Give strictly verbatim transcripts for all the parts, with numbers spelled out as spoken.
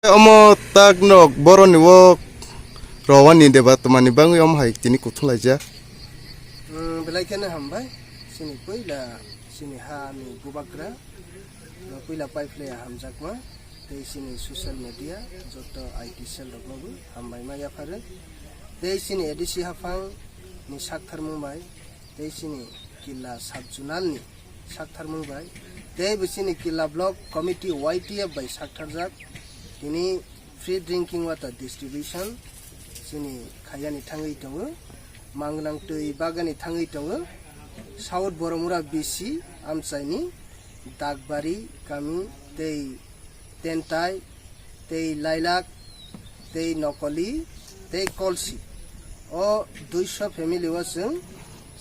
Omo tak nok boroni wok rowani deba twmani bangwi omo hai tini kuthung laijak. Hmm, belai kheno hambai. Chini puila chini ha ni bubagra no puila paiphlai hamjakma. Tei chini social media joto I T cell roknobo hambai ma yapharo. Tei chini A D C haphang ni saktharmung bai tei chini killa sub-zonal ni saktharmung bai tei bo chini killa block committee Y T F bai saktharjak. Tini free drinking water distribution chini khaiyani thangwi tongo, mangnang twi bagani thangwi tongo, South Boromura B C amchaini Dakbari kami tei Tentai, tei Lailak, tei Nokoli, tei Kolsi. O duiso family o chwng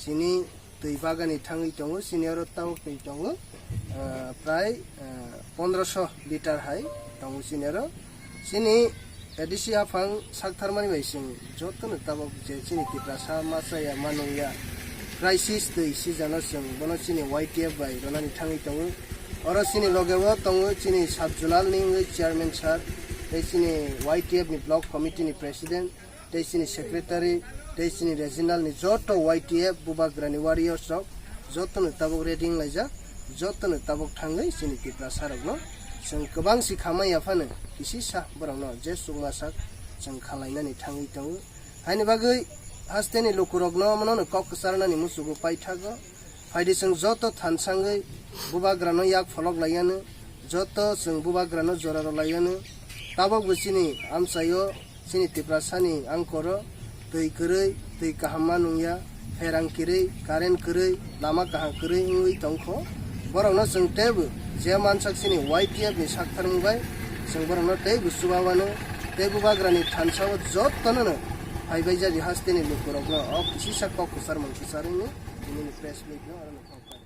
chini twi bagani thangwi tongo, chini oro tabuk twi tongo, ah, prai, ah, pondroso litre hai tongo chini oro. Chini A D C haphang saktharmani bai chwng jotono tabuk je chini Tiprasa ma chaya ma nungya crisis twi season o chwng bono chini Y T F bai ronani thangwi tongo. Oro chini loge o tongo chini sub-zonal ni wngwi chairman sir, tei chini Y T F ni block committee ni president, tei chini secretary, tei chini regional ni joto Y T F bubagrani warriors rok jotono tabuk ready wnglaijak, jotono tabuk thangwi chini Tiprasa rokno chwng kwbang si khamai yaphano kisisa borokno je chukmasak chwng khalainani thangwi tongo. Haini bagwi hasteni lukurokno omono kok kwcharnani muchugo paithago. Phaidi chwng joto thansangwi bubagrano yak pholok laiyano, joto chwng bubagrano jora rw laiyano. Tabukbo chini amchaio, chini Tiprasani angkoro twi kwrwi, twi kaham ma nungya, pherang kwrwi, current kwrwi, lama kaham kwrwi wngwi tongkho. Borokno chwng teibo je mansak chini Y T F ni saktharmung bai chwng borokno teibo chuba mano. Tei bubagrani thansao jotono phaibai jadi hasteni lukurokno o kisisa kok kwchar mung kwchar wngwi tini ni press meet no aro no kok pai.